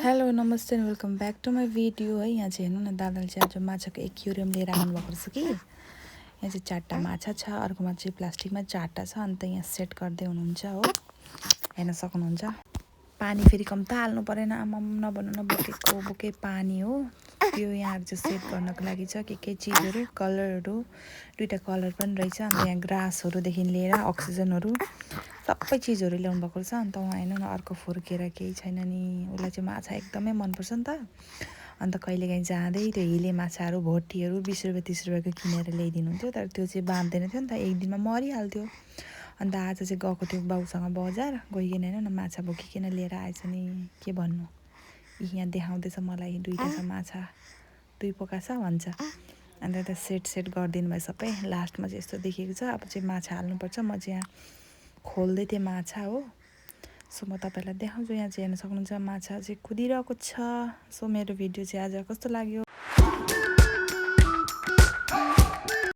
Hello नमस्ते and welcome back to my video है। यहाँ चाहिँ हेर्नु न, दादाले चाहिँ आज माछाको एक्युरियम लिएर आउनुभएको रहेछ कि। यहाँ चाहिँ 4टा माछा छ, अर्कोमा चाहिँ प्लास्टिकमा 4टा छ। अन्त यहाँ सेट गर्दै हुनुहुन्छ हो, हेर्न सक्नुहुन्छ। पानी फेरि कम्ता हाल्नु परेन, आमाम नभन्नु न, बोकेको बोके पानी हो त्यो। यहाँ चाहिँ सेट गर्नको लागि छ के चिजहरू, कलरहरू, 2टा कलर पनि रहेछ। अन्त यहाँ ग्रासहरूदेखि लिएर अक्सिजनहरू सबै चिजहरू ल्याउनु भएको रहेछ। अन्त उहाँ हेर्नु न, अर्को फुर्केर केही छैन नि। उसलाई चाहिँ माछा एकदमै मनपर्छ नि त। अन्त कहिलेकाहीँ जाँदै त्यो हिले माछाहरू, भोटीहरू 20 रुपियाँ 30 रुपियाँको किनेर ल्याइदिनुहुन्थ्यो। तर त्यो चाहिँ बाँध्दैन थियो नि त, एक दिनमा मरिहाल्थ्यो। अन्त आज चाहिँ गएको थियो बाउसँग बजार, गइकन हेर्नु न माछा बोकिकन लिएर आएछ नि। के भन्नु, यहाँ देखाउँदैछ मलाई 2टा छ माछा, 2 पोका छ भन्छ। अन्त यता सेट गरिदिनु भयो सबै। लास्टमा चाहिँ यस्तो देखिएको छ। अब चाहिँ माछा हाल्नुपर्छ। म चाहिँ यहाँ खोल्दै थिएँ माछा हो। सो म तपाईँलाई देखाउँछु। यहाँ चाहिँ हेर्न सक्नुहुन्छ माछा चाहिँ कुदिरहेको छ। सो मेरो भिडियो चाहिँ आज कस्तो लाग्यो?